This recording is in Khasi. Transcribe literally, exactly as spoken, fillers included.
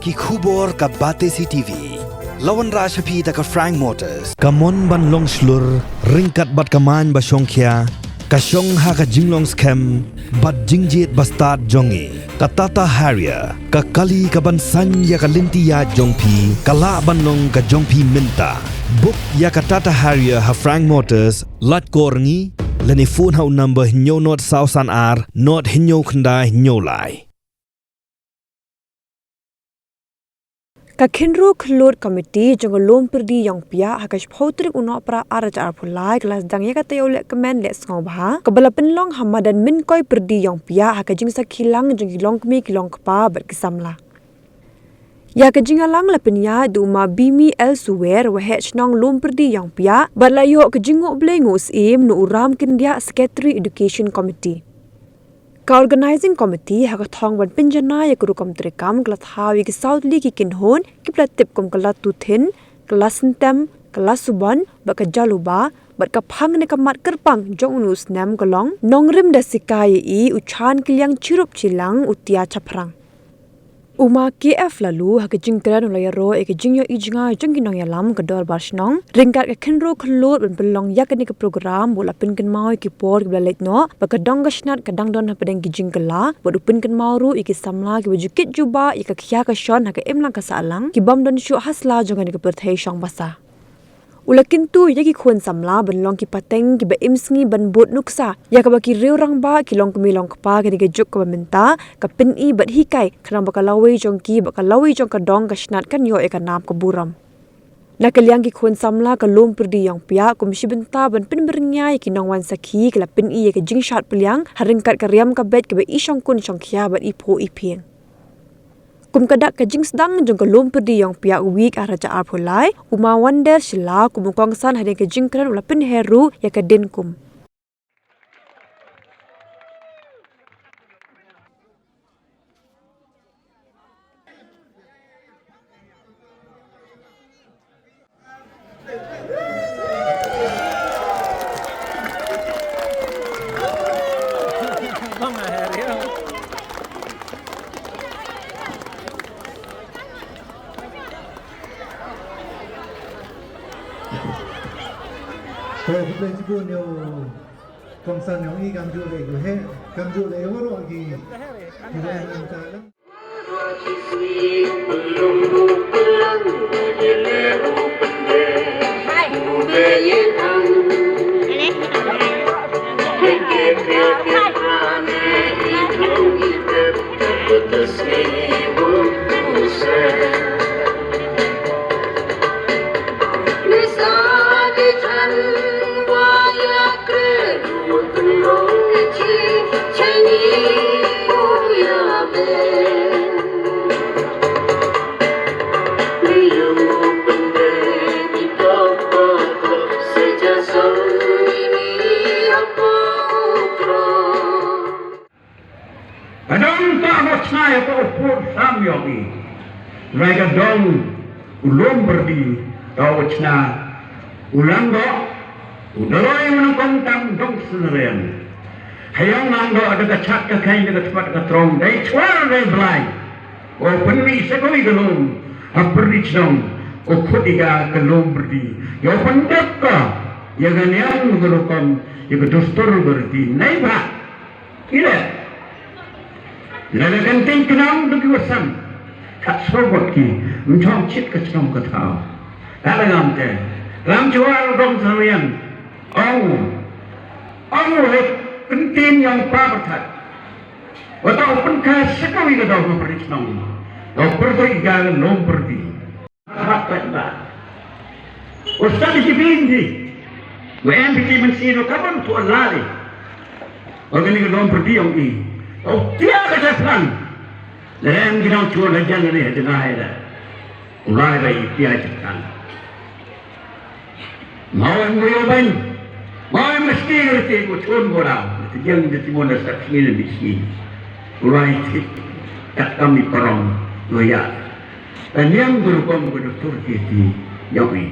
Ki khubor ka Batesi T V. La wanrah sha phi da ka Frank Motors. Ka mon ban long shlur, ryngkat bad ka main ba shongkhia, ka shong ha ka jinglong skhem bad jingjied ba stad jong ngi. Ka Tata Harrier, ka kali ka ban saiñ ïa ka lynti ïaid jong phi, ka lah ban long ka jong phi mynta. Book ïa ka Tata Harrier ha Frank Motors, lait kor ngi, lane phone ha u number hynñiew nod saw san ar, nod hynñiew khyndai hynñiew lai. Ka Khynroo Khyllood Committee jong ka Lum Pyrdi Ïongpiah ha ka shiphew tarik u Nohprah ar hajar arphew lai ka la sdang ïa ka taïew lehkmen leh sngewbha kaba la pynlong ha madan Mynkoi Pyrdi Ïongpiah ha ka jingsakhi lang jong ki longkmie ki longkpa bad ki samla. Ïa ka jingïalang la pynïaid da u Ma Bimi L Suwer, Waheh Shnong Lum Pyrdi Ïongpiah, bad la ïoh ka jingnguh blei nguh syiem na u Ram Kyndiah, Secretary Education Committee. Ka Organizing Committee ha ka thong ban pynjanai ïa ka rukom treikam ka la thaw ïa ki saw tylli ki kynhun kiba la tip kum ka Latuthin, ka Lasyntem, ka Lasubon bad ka Jaluba, bad ka phang ne ka mat kyrpang jong une u snem ka long Nongrim da sikai ïa i u Chan Kylliang chirup chilang u tia chaphrang. U Ma K F Laloo ha ka jingkren u la ïaroh ïa ka jingïohi jngai jong ki nongïalam ka Dorbar Shnong ryngkat ka Khynroo Khyllood ban pynlong ïa kane ka program, ba u la pynkynmaw ïa ki por kiba la leit noh ba ka dong ka shnat ka dang don hapdeng ki jingkylla, bad u pynkynmaw ruh ïa ki samla kiba ju kit jubab ïa ka khia ka shon ha ka imlang ka sahlang ki bym don shuh ha sla jong kane ka pyrthei shong basa. U la kyntu ïa ki khun samla ban long ki pateng kiba im sngi ban bud nuksa ïa kaba ki riew rangbah ki longkmie longkpa kane ka juk kaba mynta ka pyni bad hikai, khnang ba ka lawei jong ki bad ka lawei jong ka dong ka shnat kan ïoh ïa ka nam ka burom. Na ka liang ki khun samla ka Lum Pyrdi Ïongpiah kum shi bynta ban pynbyrngia ïa ki nongwan sakhi ka la pyni ïa ka jingshad pylliang ha ryngkat ka riam ka beit kaba i shongkun shongkhia bad i phuh i phieng. Kum ka dak ka jingsdang jong ka Lum Pyrdi Ïongpiah Week ar hajar arphew lai, u Ma Wonder Shylla kum u kongsan hadien ka jingkren u la pynher ruh ïa ka dien kum. Khublei shibun ïa u kongsan jong i, kam ju leh ïa u heh, kam ju leh ïa u ruh ki, ki leh ngan ta lang. Ka dong ka ba chna ïa ka u pud sam ïong i. Rai ka dong u Lum Pyrdi ka u chna u Langdoh, u Daloi u Nongkong tam dong Synriang. Ha ïong Langdoh da ka chat ka kheiñ da ka tpat ka trong dei chwar dei blai. U pynmih sa kawei ka lum ha Pyrdi Chnong, u khut ïa ka Lum Pyrdi. Ïa u pyndep ka ïa ka niam ka rukom ïa ka dustur ka riti. Nei ba Ki leh. Lada kan tieng khnang da ki wasan. Kat sngewbha ki, ym chong chit ka chnong ka thaw. Ka la ngam te. Lam chuwa u dong Synriang. Ong. Ong u hei kyntien ïa u Pa Pyrthat. Wat u pynkha sa kawei ka dong ka Pyrdi Chnong. Ka Pyrdi ka Lum Pyrdi. Hap pynbeit. Ustad di jibin di. Wa em piti mynsi no kaban tu lali. Wa kani ka Lum Pyrdi ong i. Au tia ka jaflan. Lem ki nong chuan hajan ni hajan ai da. Ulai ba i tia jaflan. Mau em muyo ban. Mau em mesti ngerti ku chuan gora. Ti jang di timon da sak sini di sini. Ulai ti. Tak kami perong. Loya. Tanyang berukom ke doktor kiti. Yang ni.